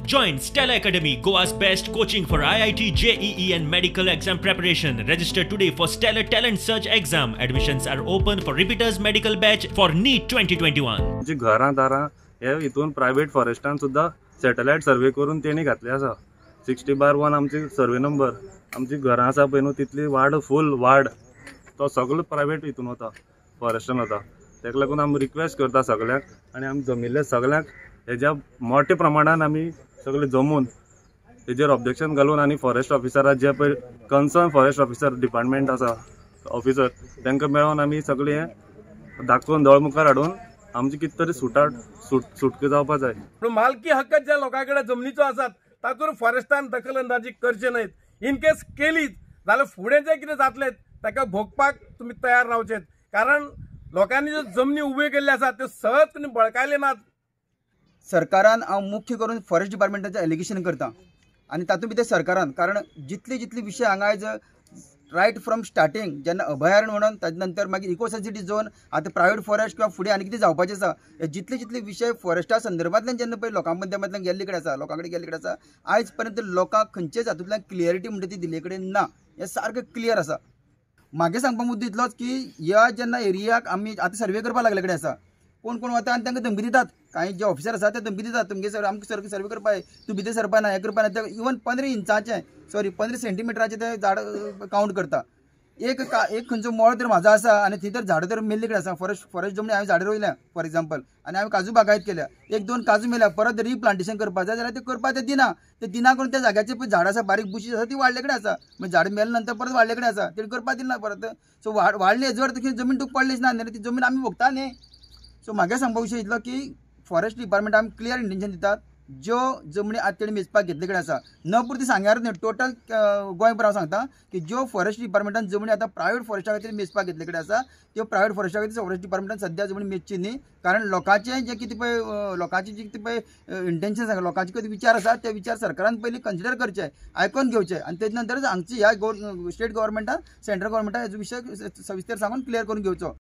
Join Stella Academy, Goa's best coaching for IIT, JEE and medical exam preparation. Register today for Stellar Talent Search exam. Admissions are open for repeaters medical batch for NEET 2021. जी घरां दारां हे हितून private फॉरेस्टान सुद्दां satellite survey करून तेणी घातले आसा. 60/1 आमची सर्वे नंबर, आमची घरां आसा पळय न्हू तितली वाड फूल वाड तो सगळो प्रायवेट हितून वता, फॉरेस्टान वता. तेका लागून आमी रिक्वेस्ट करता सगळ्यांक आनी आमी जमिल्ले सगळ्यांक हेज्या मोठ्या प्रमाणान आमी सगळे जमून हेजेर ऑब्जेक्शन घालून आनी फॉरेस्ट ऑफिसरा जे पळय कन्सर्न फॉरेस्ट ऑफिसर डिपार्टमेंट आसा ऑफिसर तांकां मेळोन आमी सगळें हें दाखोवन दोळ मुखार हाडून आमची कितें तरी सुटके जावपा जाय. पूण मालकी हक्क ज्या लोकां कडेन जमनीचो आसात तातूंत फॉरेस्टान दखल अंदाजी करचे न्हय. इन केस केलीच जाल्यार फुडें जें कितें जातलें ताका भोगपाक तुमी तयार रावचेत, कारण लोकांनी ज्यो जमनी उब्यो केल्ल्यो आसात त्यो सहज तुमी बळकायले नात. सरकारान हांव मुख्य करून फॉरेस्ट डिपार्टमेंटाचें एलिगेशन करता आनी तातूंत भितर सरकारान, कारण जितले जितले विशय हांगा आयज रायट फ्रॉम स्टार्टींग जेन्ना अभयारण्य म्हणून ताजे नंतर मागीर इको सेन्सिटीव झोन, आतां प्रायवेट फॉरेस्ट किंवा फुडें आनी कितें जावपाचें आसा, हे जितले जितले विशय फॉरेस्टा संदर्भांतल्यान जेन्ना पळय लोकां माध्यमांतल्यान गेल्ले कडेन आसा, लोकां कडेन गेल्ले कडेन आसा, आयज पर्यंत लोकांक खंयचेच हातूंतल्यान क्लियरिटी म्हणटा ती दिल्ले कडेन ना. हें सारकें क्लियर आसा. मागीर सांगपा मुद्दो इतलोच की ह्या जेन्ना एरियाक आमी आतां सर्वे करपाक लागले कडेन आसा, कोण कोण वता आनी तांकां धमकी दितात. कांय जे ऑफिसर आसा ते धमकी दितात, तुमगे सर आमकां सर्वे करपा जाय, तूं भितर सरपा ना, हें करपा ना. ते इवन 15 इंचाचें सॉरी 15 सेंटीमिटराचें ते झाड कावंट करता. एक खंयचो मळ तर म्हाजो आसा आनी थंय तर झाडां तर मेल्ले कडेन आसा. फॉरेस्ट जमनी हांवें झाडां रोयल्या फॉर एग्जाम्पल आनी हांवें काजू बागायत केल्या, 1-2 काजू मेल्या, परत रिप्लांटेशन करपाक जाय जाल्यार ते करपाक ते दिना. ते दिना करून त्या जाग्याचे पळय झाडां आसा, बारीक बुशी आसा ती वाडले कडेन आसा, मागीर झाड मेले नंतर परत वाडले कडेन आसा, ते करपाक दिना परत. सो वाडले जर तुका जमीन तुका पडलीच ना जाल्यार ती जमीन आमी भोगता न्ही. सो म्हागे सांगपा विशय इतलो की फॉरेस्ट डिपार्टमेंट आमी क्लियर इंटेन्शन दितात, ज्यो जमनी आतां तेणी मेजपाक घेतले कडेन आसा, न पुरती सांग्यार न्ही, टोटल गोंयभर हांव सांगता की ज्यो फॉरेस्ट डिपार्टमेंटान जमनी आतां प्रायवेट फॉरेस्टा खातीर मेजपाक घेतले कडेन आसा त्यो प्रायवेट फॉरेस्टा खातीर फॉरेस्ट डिपार्टमेंटान सद्या जमनी मेजची न्ही. कारण लोकांचें जें कितें पळय लोकांचे जे कितें पळय इंटेन्शन आसा, लोकांचे कितें विचार आसा ते विचार सरकारान पयलीं कन्सिडर करचे, आयकोन घेवचे आनी तेजे नंतरच हांगची ह्या स्टेट गव्हर्मेंटान सेंट्रल गव्हर्मेंटान हेजो विशय सविस्तर सांगून क्लियर करून घेवचो.